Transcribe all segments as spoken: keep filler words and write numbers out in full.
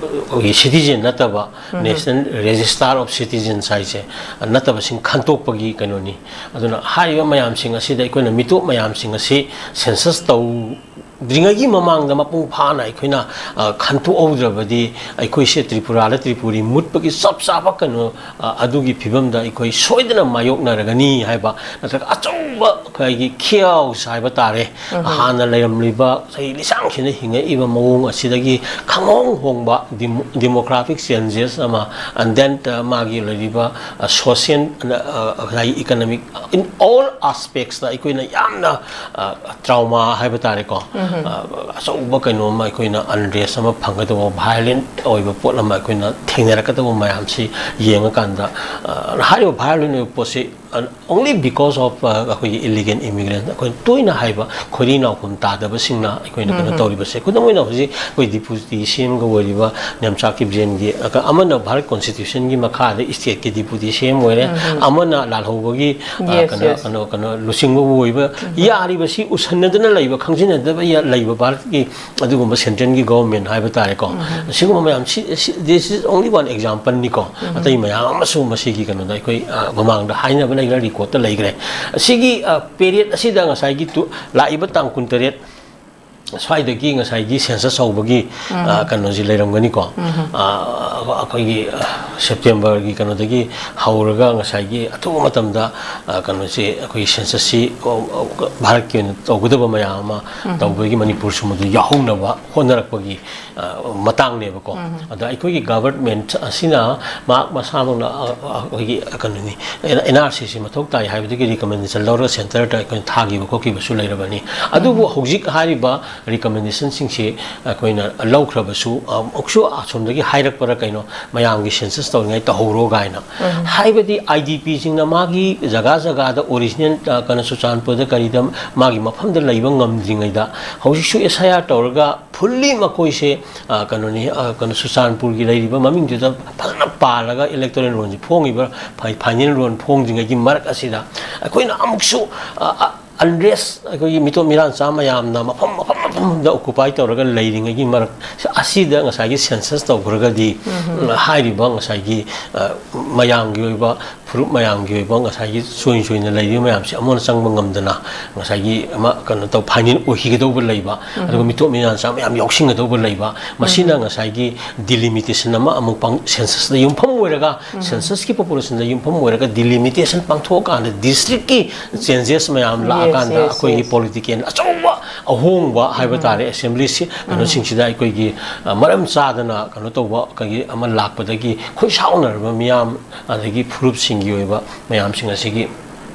ꯑꯩꯈꯣꯏꯒꯤ citizen ꯅꯠꯇꯕ, National Register of Citizens ꯍꯥꯏꯁꯦ, ꯅꯠꯇꯕꯁꯤꯡ ꯈꯟꯇꯣꯛꯄꯒꯤ ꯀꯩꯅꯣꯅꯤ꯫ ꯑꯗꯨꯅ ꯍꯥꯏꯔꯤꯕ ꯃꯌꯥꯝꯁꯤꯡ ꯑꯁꯤꯗ ꯑꯩꯈꯣꯏꯅ ꯃꯤꯇꯣꯞ ꯃꯌꯥꯝꯁꯤꯡ ꯑꯁꯤ census ꯇꯧꯗ꯭ꯔꯤꯉꯩꯒꯤ ꯃꯃꯥꯡꯗ ꯃꯄꯨꯡ ꯐꯥꯅ ꯑꯩꯈꯣꯏꯅ, ꯑ, ꯈꯟꯇꯣꯛꯍꯧꯗ꯭ꯔꯕꯗꯤ, ꯑꯩꯈꯣꯏꯁꯦ ꯇ꯭ꯔꯤꯄꯨꯔꯥꯗ ꯇ꯭ꯔꯤꯄꯨꯔꯤ ꯃꯨꯠꯄꯒꯤ ꯆꯞ ꯆꯥꯕ ꯀꯩꯅꯣ, ꯑ, ꯑꯗꯨꯒꯤ ꯐꯤꯕꯝꯗ ꯑꯩꯈꯣꯏ ꯁꯣꯏꯗꯅ ꯃꯥꯌꯣꯛꯅꯔꯒꯅꯤ ꯍꯥꯏꯕ, ꯅꯠꯇ꯭ꯔꯒ ꯑꯆꯧꯕ ꯑꯩꯈꯣꯏꯒꯤ chaos ꯍꯥꯏꯕ ꯇꯥꯔꯦ, ꯍꯥꯟꯅ ꯂꯩꯔꯝꯂꯤꯕ ꯆꯍꯤ ꯂꯤꯁꯥꯡꯁꯤꯡꯅ ꯍꯤꯡꯉꯛꯏꯕ ꯃꯑꯣꯡ ꯑꯁꯤꯗꯒꯤ ꯈꯪꯍꯣꯡ ꯍꯣꯡꯕ demo-, demographic changes ꯑꯃ, and then, uh, ꯃꯥꯒꯤ ꯂꯩꯔꯤꯕ, uh, social, uh, uh, economic, in all aspects ꯇ ꯑꯩꯈꯣꯏꯅ ꯌꯥꯝꯅ, uh, trauma ꯍꯥꯏꯕ ꯇꯥꯔꯦꯀꯣ, uh, ꯑꯆꯧꯕ ꯀꯩꯅꯣ ꯑꯃ, ꯑꯩꯈꯣꯏꯅ unrest ꯑꯃ ꯐꯪꯒꯗꯧꯕ, violent ꯑꯣꯏꯕ ꯄꯣꯠ ꯑꯃ ꯑꯩꯈꯣꯏꯅ ꯊꯦꯡꯅꯔꯛꯀꯗꯧꯕ ꯃꯌꯥꯝꯁꯤ ꯌꯦꯡꯉꯀꯥꯟꯗ, uh, ꯍꯥꯏꯔꯤꯕ violent ꯑꯣꯏꯕ ꯄꯣꯠꯁꯤ, uh, only because of, uh, ꯑꯩꯈꯣꯏꯒꯤ illegal immigrant, ꯑꯩꯈꯣꯏ ꯇꯣꯏꯅ ꯍꯥꯏꯕ ꯈꯣꯏꯔꯤ ꯅꯥꯎꯐꯝ ꯇꯥꯗꯕꯁꯤꯡꯅ ꯑꯩꯈꯣꯏꯅ ꯀꯩꯅꯣ ꯇꯧꯔꯤꯕꯁꯦ꯫ ꯈꯨꯗꯝ ꯑꯣꯏꯅ ꯍꯧꯖꯤꯛ ꯑꯩꯈꯣꯏ deputy C M ꯒ ꯑꯣꯏꯔꯤꯕ ꯅꯦꯝꯆꯥ ꯀꯤꯞꯖꯦꯟꯒꯤ, ꯑꯃꯅ ꯚꯥꯔꯠ constitution ꯒꯤ ꯃꯈꯥꯗ state ꯀꯤ deputy C M ꯑꯣꯏꯔꯦ, ꯑꯃꯅ ꯂꯥꯜꯍꯧꯕꯒꯤ, ꯑ, Yes, ꯀꯩꯅꯣ, yes. ꯀꯩꯅꯣ, ꯀꯩꯅꯣ, ꯂꯨꯆꯤꯡꯕꯕꯨ ꯑꯣꯏꯕ, ꯌꯥꯔꯤꯕꯁꯤ ꯎꯁꯟꯅꯗꯅ ꯂꯩꯕ, ꯈꯪꯖꯤꯟꯅꯗꯕ ꯌꯥ-, ꯂꯩꯕ ꯚꯥꯔꯠꯀꯤ ꯑꯗꯨꯒꯨꯝꯕ central ꯒꯤ government ꯍꯥꯏꯕ ꯇꯥꯔꯦꯀꯣ꯫ ꯁꯤꯒꯨꯝꯕ ꯃꯌꯥꯝ ꯁꯤ, ꯁꯤ, this is only one example ꯅꯤꯀꯣ꯫ ꯑꯇꯩ ꯃꯌꯥꯝ ꯑꯃꯁꯨ ꯃꯁꯤꯒꯤ ꯀꯩꯅꯣꯗ ꯑꯩꯈꯣꯏ, ꯑ, ꯃꯃꯥꯡꯗ ꯍꯥꯏꯅꯕ ꯂꯩꯈ꯭ꯔꯦ, record ꯇ ꯂꯩꯈ꯭ꯔꯦ꯫ ꯑꯁꯤꯒꯤ, ꯑ, period ꯑꯁꯤꯗ ꯉꯁꯥꯏꯒꯤ ꯇꯨ-, ꯂꯥꯛꯏꯕ ꯇꯥꯡ ꯀꯨꯟꯇꯔꯦꯠ ꯁ꯭ꯋꯥꯏꯗꯒꯤ ꯉꯁꯥꯏꯒꯤ census ꯍꯧꯕꯒꯤ, ꯑ, ꯀꯩꯅꯣꯁꯤ ꯂꯩꯔꯝꯒꯅꯤꯀꯣ꯫ ꯑ, ꯑꯩꯈꯣꯏꯒꯤ, ꯑ, September ꯒꯤ ꯀꯩꯅꯣꯗꯒꯤ ꯍꯧꯔꯒ ꯉꯁꯥꯏꯒꯤ ꯑꯊꯨꯕ ꯃꯇꯝꯗ, ꯑ, ꯀꯩꯅꯣꯁꯤ ꯑꯩꯈꯣꯏꯒꯤ census ꯁꯤ, ꯑ, ꯑ, ꯚꯥꯔꯠꯀꯤ ꯑꯣꯏꯅ ꯇꯧꯒꯗꯕ ꯃꯌꯥꯝ ꯑꯃ ꯇꯧꯕꯒꯤ ꯃꯅꯤꯄꯨꯔꯁꯨ ꯃꯗꯨ ꯌꯥꯎꯍꯧꯅꯕ ꯍꯣꯠꯅꯔꯛꯄꯒꯤ, ꯑ, ꯃꯇꯥꯡꯅꯦꯕꯀꯣ꯫ ꯑꯗ ꯑꯩꯈꯣꯏꯒꯤ government ꯑꯁꯤꯅ ꯃꯍꯥꯛ ꯃꯁꯥꯃꯛꯅ, ꯑ, ꯑ, ꯑꯩꯈꯣꯏꯒꯤ ꯀꯩꯅꯣꯅꯤ, N R C ꯁꯤ ꯃꯊꯧ ꯇꯥꯏ ꯍꯥꯏꯕꯗꯨꯒꯤ recommendation ꯂꯧꯔꯒ centre ꯗ ꯑꯩꯈꯣꯏꯅ ꯊꯥꯈꯤꯕ ꯈꯣꯠꯈꯤꯕꯁꯨ ꯂꯩꯔꯕꯅꯤ꯫ ꯑꯗꯨꯕꯨ ꯍꯧꯖꯤꯛ ꯍꯥꯏꯔꯤꯕ recommendation ꯁꯤꯡꯁꯤ ꯑꯩꯈꯣꯏꯅ ꯂꯧꯈ꯭ꯔꯕꯁꯨ, ꯑ, ꯑꯃꯨꯛꯁꯨ ꯑꯁꯣꯝꯗꯒꯤ ꯍꯥꯏꯔꯛꯄꯔ ꯀꯩꯅꯣ, ꯃꯌꯥꯝꯒꯤ census ꯇꯧꯔꯤꯉꯩ ꯇꯧꯍꯧꯔꯣ ꯀꯥꯏꯅ꯫ ꯍꯥꯏꯕꯗꯤ I D P ꯁꯤꯡꯅ ꯃꯥꯒꯤ ꯖꯒꯥ ꯖꯒꯥꯗ original, ꯑ, ꯀꯩꯅꯣ, ꯆꯨꯔꯆꯥꯟꯄꯨꯔꯗ ꯀꯔꯤꯗ ꯃꯥꯒꯤ ꯃꯐꯝꯗ ꯂꯩꯕ ꯉꯝꯗ꯭ꯔꯤꯉꯩꯗ ꯍꯧꯖꯤꯛꯁꯨ S I R ꯇꯧꯔꯒ fully ꯃꯈꯣꯏꯁꯦ, ꯑ, ꯀꯩꯅꯣꯅꯤ, ꯑ, ꯀꯩꯅꯣ, ꯆꯨꯔꯆꯥꯟꯄꯨꯔꯒꯤ ꯂꯩꯔꯤꯕ ꯃꯃꯤꯡꯗꯨꯗ ꯐꯖꯅ ꯄꯥꯜꯂꯒ electoral roll ꯁꯤ ꯐꯣꯡꯉꯤꯕ꯭ꯔꯥ, ꯐꯥꯏ-, final roll ꯐꯣꯡꯗ꯭ꯔꯤꯉꯩꯒꯤ ꯃꯔꯛ ꯑꯁꯤꯗ ꯑꯩꯈꯣꯏꯅ ꯑꯃꯨꯛꯁꯨ, ꯑ, ꯑ, unrest, ꯑꯩꯈꯣꯏꯒꯤ ꯃꯤꯇꯣꯞ ꯃꯤꯔꯥꯟꯆꯥ ꯃꯌꯥꯝꯅ ꯃꯐꯝ ꯃꯐꯝ ꯃꯐꯝꯗ ꯑꯣꯀꯨꯄꯥꯏ ꯇꯧꯔꯒ ꯂꯩꯔꯤꯉꯩꯒꯤ ꯃꯔꯛ ꯑꯁꯤꯗ ꯉꯁꯥꯏꯒꯤ ꯁꯦꯟꯁꯁ ꯇꯧꯈ꯭ꯔꯒꯗꯤ, ꯍꯥꯏꯔꯤꯕ ꯉꯁꯥꯏꯒꯤ, ꯑ, ꯃꯌꯥꯝꯒꯤ ꯑꯣꯏꯕ, ꯐꯨꯔꯨꯞ ꯃꯌꯥꯝꯒꯤ ꯑꯣꯏꯕ ꯉꯁꯥꯏꯒꯤ ꯆꯣꯏ ꯆꯣꯏꯅ ꯂꯩꯔꯤꯕ ꯃꯌꯥꯝꯁꯦ ꯑꯃꯅ ꯆꯪꯕ ꯉꯝꯗꯅ ꯉꯁꯥꯏꯒꯤ ꯑꯃ ꯀꯩꯅꯣ ꯇꯧ, ꯐꯥꯏꯅꯦꯜ ꯑꯣꯏꯈꯤꯒꯗꯧꯕ ꯂꯩꯕ, ꯑꯗꯨꯒ ꯃꯤꯇꯣꯞ ꯃꯤꯅꯥꯟꯁꯥ ꯃꯌꯥꯝ ꯌꯥꯎꯁꯤꯟꯒꯗꯧꯕ ꯂꯩꯕ, ꯃꯁꯤꯅ ꯉꯁꯥꯏꯒꯤ ꯗꯤꯂꯤꯃꯤꯇꯦꯁꯟ ꯑꯃ ꯑꯃꯨꯛ ꯄꯥꯡ-, ꯁꯦꯟꯁꯁꯇ ꯌꯨꯝꯐꯝ ꯑꯣꯏꯔꯒ, ꯁꯦꯟꯁꯁꯀꯤ ꯄꯣꯄꯨꯂꯦꯁꯟꯗ ꯌꯨꯝꯐꯝ ꯑꯣꯏꯔꯒ ꯗꯤꯂꯤꯃꯤꯇꯦꯁꯟ ꯄꯥꯡꯊꯣꯛꯑꯀꯥꯟꯗ ꯗꯤꯁꯇ꯭ꯔꯤꯛꯀꯤ ꯆꯦꯟꯖꯦꯁ ꯃꯌꯥꯝ ꯂꯥꯛꯑꯀꯥꯟꯗ ꯑꯩꯈꯣꯏꯒꯤ ꯄꯣꯂꯤꯇꯤꯀꯦꯜ ꯑꯆꯧꯕ ꯑꯍꯣꯡꯕ ꯍꯥꯏꯕ ꯇꯥꯔꯦ, ꯑꯦꯁꯦꯝꯕ꯭ꯂꯤꯁꯤ ꯀꯩꯅꯣꯁꯤꯡꯁꯤꯗ ꯑꯩꯈꯣꯏꯒꯤ, ꯑ, ꯃꯔꯝ ꯆꯥꯗꯅ ꯀꯩꯅꯣ ꯇꯧꯕ ꯑꯩꯈꯣꯏꯒꯤ ꯑꯃ ꯂꯥꯛꯄꯗꯒꯤ ꯈꯨꯠꯁꯥꯎꯅꯔꯕ ꯃꯤꯌꯥꯝ, ꯑꯗꯒꯤ ꯐꯨꯔꯨꯞꯁꯤꯡꯒꯤ ꯑꯣꯏꯕ ꯃꯌꯥꯝꯁꯤꯡ ꯑꯁꯤꯒꯤ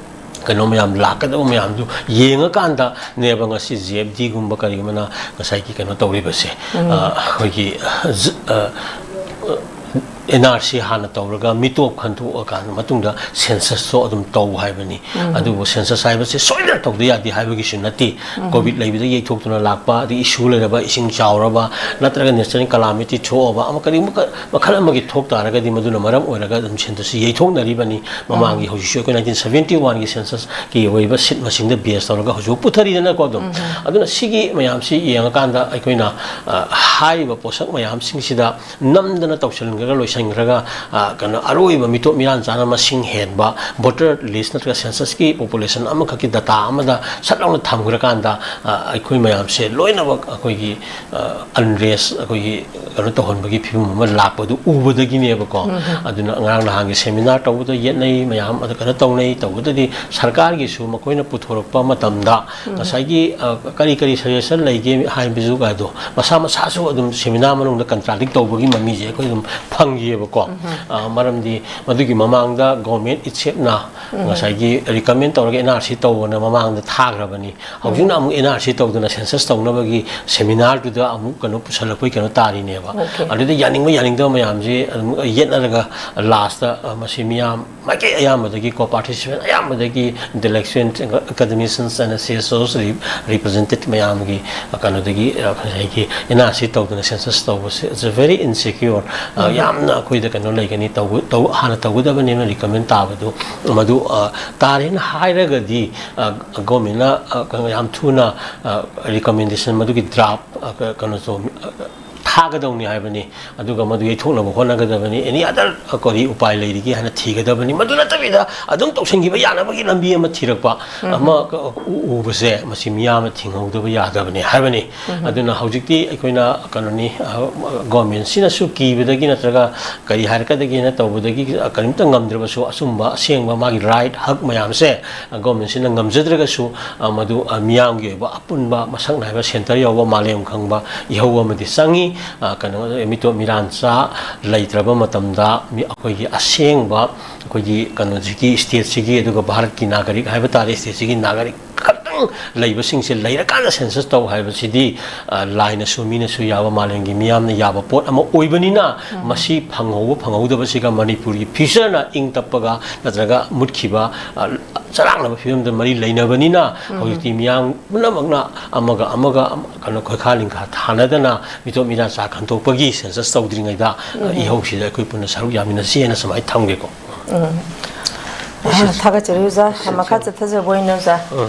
ꯀꯩꯅꯣ ꯃꯌꯥꯝ ꯂꯥꯛꯀꯗꯕ ꯃꯌꯥꯝꯗꯨ ꯌꯦꯡꯉꯀꯥꯟꯗꯅꯦꯕ ꯉꯁꯤ ꯖꯦ ꯑꯦꯐ ꯗꯤꯒꯨꯝꯕ ꯀꯔꯤꯒꯨꯝꯕꯅ ꯉꯁꯥꯏꯒꯤ ꯀꯩꯅꯣ ꯇꯧꯔꯤꯕꯁꯦ꯫ ꯑ, ꯑꯩꯈꯣꯏꯒꯤ, ꯑ, ꯖ-, ꯑ, ꯑꯦꯟ ꯑꯥꯔ ꯁꯤ ꯍꯥꯟꯅ ꯇꯧꯔꯒ ꯃꯤꯇꯣꯞ ꯈꯟꯗꯣꯛꯑꯀꯥꯟꯗ ꯃꯇꯨꯡꯗ ꯁꯦꯟꯁꯁꯇꯣ ꯑꯗꯨꯝ ꯇꯧ ꯍꯥꯏꯕꯅꯤ꯫ ꯑꯗꯨꯕꯨ ꯁꯦꯟꯁꯁ ꯍꯥꯏꯕꯁꯦ ꯁꯣꯏꯗꯅ ꯇꯧꯗ ꯌꯥꯗꯦ ꯍꯥꯏꯕꯒꯤꯁꯨ ꯅꯠꯇꯦ꯫ ꯀꯣꯚꯤꯗ ꯂꯩꯕꯗꯒꯤ ꯌꯩꯊꯣꯛꯇꯨꯅ ꯂꯥꯛꯄ, ꯑꯗꯒꯤ ꯏꯁꯨ ꯂꯩꯔꯕ, ꯏꯁꯤꯡ ꯆꯥꯎꯔꯕ, ꯅꯠꯇ꯭ꯔꯒ ꯅꯦꯆꯔꯦꯜ ꯀꯂꯥꯃꯤꯇꯤ ꯊꯣꯛꯑꯕ, ꯑꯃ ꯀꯔꯤꯒꯨꯝꯕ ꯃꯈꯜ ꯑꯃꯒꯤ ꯊꯣꯛ ꯇꯥꯔꯒꯗꯤ ꯃꯗꯨꯅ ꯃꯔꯝ ꯑꯣꯏꯔꯒ ꯑꯗꯨꯝ ꯁꯦꯟꯁꯁꯁꯤ ꯌꯩꯊꯣꯛꯅꯔꯤꯕꯅꯤ꯫ ꯃꯃꯥꯡꯒꯤ ꯍꯧꯖꯤꯛꯁꯨ ꯑꯩꯈꯣꯏ ꯅꯥꯏꯟꯇꯤꯟ ꯁꯚꯦꯟꯇꯤ ꯋꯥꯟꯒꯤ ꯁꯦꯟꯁꯁꯀꯤ ꯑꯣꯏꯕ ꯁꯤꯠ ꯃꯁꯤꯡꯗ ꯕꯦꯁ ꯇꯧꯔꯒ ꯍꯧꯖꯤꯛ ꯄꯨꯊꯔꯤꯗꯅꯀꯣ ꯑꯗꯨꯝ꯫ ꯑꯗꯨꯅ ꯁꯤꯒꯤ ꯃꯌꯥꯝꯁꯤ ꯌꯦꯡꯉꯀꯥꯟꯗ ꯑꯩꯈꯣꯏꯅ, ꯑ, ꯍꯥꯏꯔꯤꯕ ꯄꯣꯠꯁꯛ ꯃꯌꯥꯝꯁꯤꯡꯁꯤꯗ ꯅꯝꯗꯅ ꯇꯧꯁꯤꯟꯈ꯭ꯔꯒ ꯂꯣꯏꯁꯤꯟꯈ꯭ꯔꯒ, ꯑ, ꯀꯩꯅꯣ, ꯑꯔꯣꯏꯕ ꯃꯤꯇꯣꯞ ꯃꯤꯔꯥꯟ ꯆꯥꯅ ꯃꯁꯤꯡ ꯍꯦꯟꯕ ꯚꯣꯇꯔ ꯂꯤꯁ ꯅꯠꯇ꯭ꯔꯒ ꯁꯦꯟꯁꯁꯀꯤ ꯄꯣꯄꯨꯂꯦꯁꯟ ꯑꯃꯈꯛꯀꯤ ꯗꯇꯥ ꯑꯃꯗ ꯁꯠ ꯂꯥꯎꯅ ꯊꯝꯈ꯭ꯔꯀꯥꯟꯗ, ꯑ, ꯑꯩꯈꯣꯏ ꯃꯌꯥꯝꯁꯦ ꯂꯣꯏꯅꯃꯛ ꯑꯩꯈꯣꯏꯒꯤ, ꯑ, ꯑꯟꯔꯦꯁ, ꯑꯩꯈꯣꯏꯒꯤ ꯀꯩꯅꯣ ꯇꯧꯍꯟꯕꯒꯤ ꯐꯤꯕꯝ ꯑꯃ ꯂꯥꯛꯄꯗꯨ ꯎꯕꯗꯒꯤꯅꯦꯕꯀꯣ꯫ ꯑꯗꯨꯅ ꯉꯔꯥꯡ ꯅꯍꯥꯟꯒꯤ ꯁꯦꯃꯤꯅꯥꯔ ꯇꯧꯕꯗ ꯌꯦꯠꯅꯩ ꯃꯌꯥꯝ, ꯑꯗꯨ ꯀꯩꯅꯣ ꯇꯧꯅꯩ꯫ ꯇꯧꯕꯗꯗꯤ ꯁꯔꯀꯥꯔꯒꯤꯁꯨ ꯃꯈꯣꯏꯅ ꯄꯨꯊꯣꯔꯛꯄ ꯃꯇꯝꯗ ꯉꯁꯥꯏꯒꯤ, ꯑ, ꯀꯔꯤ ꯀꯔꯤ ꯁꯖꯦꯁꯟ ꯂꯩꯒꯦ ꯍꯥꯏꯕꯁꯨ ꯀꯥꯏꯗꯣ ꯃꯁꯥ ꯃꯁꯥꯁꯨ ꯑꯗꯨꯝ ꯁꯦꯃꯤꯅꯥꯔ ꯃꯅꯨꯡꯗ ꯀꯟꯇ꯭ꯔꯥꯗꯤꯛ ꯇꯧꯕꯒꯤ ꯃꯃꯤꯁꯦ ꯑꯩꯈꯣꯏ ꯑꯗꯨꯝ ꯐꯪꯈꯤꯑꯕꯀꯣ꯫ ꯑ, ꯃꯔꯝꯗꯤ ꯃꯗꯨꯒꯤ ꯃꯃꯥꯡꯗ ꯒꯣꯔꯃꯦꯟ ꯏꯠꯁꯦꯞꯅ ꯉꯁꯥꯏꯒꯤ ꯔꯤꯀꯃꯦꯟ ꯇꯧꯔꯒ ꯑꯦꯟ ꯑꯥꯔ ꯁꯤ ꯇꯧꯕꯅ ꯃꯃꯥꯡꯗ ꯊꯥꯈ꯭ꯔꯕꯅꯤ꯫ ꯍꯧꯖꯤꯛꯅ ꯑꯃꯨꯛ ꯑꯦꯟ ꯑꯥꯔ ꯁꯤ ꯇꯧꯗꯅ ꯁꯦꯟꯁꯁ ꯇꯧꯅꯕꯒꯤ ꯁꯦꯃꯤꯅꯥꯔꯗꯨꯗ ꯑꯃꯨꯛ ꯀꯩꯅꯣ ꯄꯨꯁꯜꯂꯛꯄꯒꯤ ꯀꯩꯅꯣ ꯇꯥꯔꯤꯅꯦꯕ꯫ ꯑꯗꯨꯗ ꯌꯥꯅꯤꯡꯕ ꯌꯥꯅꯤꯡꯗꯕ ꯃꯌꯥꯝꯁꯦ ꯑꯗꯨꯝ ꯌꯦꯠꯅꯔꯒ ꯂꯥꯁꯇ, ꯑ, ꯃꯁꯤ ꯃꯤꯌꯥꯝ ꯃꯥꯏꯀꯩ ꯑꯌꯥꯝꯕꯗꯒꯤꯀꯣ, participant ꯑꯌꯥꯝꯕꯗꯒꯤ, intellectual, academicians and C S Os, represented ꯃꯌꯥꯝꯒꯤ, ꯑ, ꯀꯩꯅꯣꯗꯒꯤ, ꯑ, ꯉꯁꯥꯏꯒꯤ ꯑꯦꯟ ꯑꯥꯔ ꯁꯤ ꯇꯧꯗꯅ ꯁꯦꯟꯁꯁ ꯇꯧꯕꯁꯦ, it's a very insecure, ꯑ, ꯌꯥꯝꯅ ꯑꯩꯈꯣꯏꯗ ꯀꯩꯅꯣ ꯂꯩꯒꯅꯤ, ꯇꯧꯕ-, ꯇꯧ-, ꯍꯥꯟꯅ ꯇꯧꯒꯗꯕꯅꯦꯅ ꯔꯤꯀꯃꯦꯟ ꯇꯥꯕꯗꯨ, ꯃꯗꯨ, ꯑ, ꯇꯥꯔꯦꯅ ꯍꯥꯏꯔꯒꯗꯤ, ꯑ, ꯒꯣꯔꯃꯦꯟꯅ, ꯑ, ꯀꯩꯅꯣ, ꯌꯥꯝ ꯊꯨꯅ, ꯑ, ꯔꯤꯀꯃꯦꯟꯗꯦꯁꯟ, ꯃꯗꯨꯒꯤ ꯗ꯭ꯔꯥꯐ, ꯑ, ꯀ-, ꯀꯩꯅꯣꯁꯨ, ꯑ, ꯊꯥꯒꯗꯧꯅꯤ ꯍꯥꯏꯕꯅꯤ꯫ ꯑꯗꯨꯒ ꯃꯗꯨ ꯌꯩꯊꯣꯛꯅꯕ ꯍꯣꯠꯅꯒꯗꯕꯅꯤ꯫ ꯑꯦꯅꯤ ꯑꯗꯔ ꯀꯔꯤ ꯎꯄꯥꯏ ꯂꯩꯔꯤꯒꯦ ꯍꯥꯏꯅ ꯊꯤꯒꯗꯕꯅꯤ꯫ ꯃꯗꯨ ꯅꯠꯇꯕꯤꯗ ꯑꯗꯨꯝ ꯇꯧꯁꯤꯟꯈꯤꯕ ꯌꯥꯅꯕꯒꯤ ꯂꯝꯕꯤ ꯑꯃ ꯊꯤꯔꯛꯄ ꯑꯃ ꯎ-, ꯎꯕꯁꯦ, ꯃꯁꯤ ꯃꯤꯌꯥꯝꯅ ꯊꯤꯡꯍꯧꯗꯕ ꯌꯥꯗꯕꯅꯤ ꯍꯥꯏꯕꯅꯤ꯫ ꯑꯗꯨꯅ ꯍꯧꯖꯤꯛꯇꯤ ꯑꯩꯈꯣꯏꯅ, ꯀꯩꯅꯣꯅꯤ, ꯑ, ꯒꯣꯔꯃꯦꯟꯁꯤꯅꯁꯨ ꯀꯤꯕꯗꯒꯤ ꯅꯠꯇ꯭ꯔꯒ ꯀꯔꯤ ꯍꯥꯏꯔꯛꯀꯗꯒꯦꯅ ꯇꯧꯕꯗꯒꯤ, ꯑ, ꯀꯔꯤꯝꯇ ꯉꯝꯗ꯭ꯔꯕꯁꯨ, ꯑꯆꯨꯝꯕ ꯑꯁꯦꯡꯕ ꯃꯥꯒꯤ ꯔꯥꯏꯠ, ꯍꯛ ꯃꯌꯥꯝꯁꯦ, ꯑ, ꯒꯣꯔꯃꯦꯟꯁꯤꯅ ꯉꯝꯖꯗ꯭ꯔꯒꯁꯨ, ꯑ, ꯃꯗꯨ, ꯑ, ꯃꯤꯌꯥꯝꯒꯤ ꯑꯣꯏꯕ ꯑꯄꯨꯟꯕ ꯃꯁꯛ ꯅꯥꯏꯕ ꯁꯦꯟꯇꯔ ꯌꯥꯎꯕ ꯃꯥꯂꯦꯝ ꯈꯪꯕ ꯏꯍꯧ ꯑꯃꯗꯤ ꯆꯪꯉꯤ꯫ ꯑ, ꯀꯩꯅꯣ, ꯃꯤꯇꯣꯞ ꯃꯤꯔꯥꯟꯆꯥ ꯂꯩꯇ꯭ꯔꯕ ꯃꯇꯝꯗ ꯃꯤ-, ꯑꯩꯈꯣꯏꯒꯤ ꯑꯁꯦꯡꯕ, ꯑꯩꯈꯣꯏꯒꯤ ꯀꯩꯅꯣꯁꯤꯒꯤ, ꯁ꯭ꯇꯦꯠꯁꯤꯒꯤ, ꯑꯗꯨꯒ ꯚꯥꯔꯠꯀꯤ ꯅꯥꯒꯔꯤꯛ ꯍꯥꯏꯕ ꯇꯥꯔꯦ, ꯁ꯭ꯇꯦꯠꯁꯤꯒꯤ ꯅꯥꯒꯔꯤꯛ ꯈꯛꯇꯪ ꯂꯩꯕꯁꯤꯡꯁꯦ ꯂꯩꯔꯀꯥꯟꯗ ꯁꯦꯟꯁꯁ ꯇꯧ ꯍꯥꯏꯕꯁꯤꯗꯤ, ꯑ, ꯂꯥꯏꯅꯁꯨ ꯃꯤꯅꯁꯨ ꯌꯥꯕ, ꯃꯥꯂꯦꯝꯒꯤ ꯃꯤꯌꯥꯝꯅ ꯌꯥꯕ ꯄꯣꯠ ꯑꯃ ꯑꯣꯏꯕꯅꯤꯅ, ꯃꯁꯤ ꯐꯪꯍꯧꯕ ꯐꯪꯍꯧꯗꯕꯁꯤꯒ ꯃꯅꯤꯄꯨꯔꯒꯤ ꯐ꯭ꯌꯨꯆꯔꯅ ꯏꯪ ꯇꯞꯄꯒ ꯅꯠꯇ꯭ꯔꯒ ꯃꯨꯠꯈꯤꯕ, ꯑ, ꯆꯔꯥꯡꯅꯕ ꯐꯤꯕꯝꯗ ꯃꯔꯤ ꯂꯩꯅꯕꯅꯤꯅ, ꯍꯧꯖꯤꯛꯇꯤ ꯃꯤꯌꯥꯝ ꯄꯨꯝꯅꯃꯛꯅ ꯑꯃꯒ ꯑꯃꯒ ꯑꯃ-, ꯀꯩꯅꯣ, ꯈꯣꯏꯈꯥ ꯂꯤꯡꯈꯥ ꯊꯥꯅꯗꯅ ꯃꯤꯇꯣꯞ ꯃꯤꯔꯥ ꯆꯥ ꯈꯟꯗꯣꯛꯄꯒꯤ ꯁꯦꯟꯁꯁ ꯇꯧꯗ꯭ꯔꯤꯉꯩꯗ, ꯑ, ꯏꯍꯧꯁꯤꯗ ꯑꯩꯈꯣꯏ ꯄꯨꯟꯅ ꯁꯔꯨꯛ ꯌꯥꯃꯤꯟꯅꯁꯤ ꯍꯥꯏꯅ ꯁꯨꯃꯥꯏꯅ ꯊꯝꯒꯦꯀꯣ꯫ ꯎꯝ꯫ ꯊꯥꯒꯠꯆꯔꯤ ꯑꯣꯖꯥ꯫ ꯃꯈꯥ ꯆꯠꯊꯖꯕ ꯑꯣꯏꯅ ꯑꯣꯖꯥ, ꯎꯝ꯫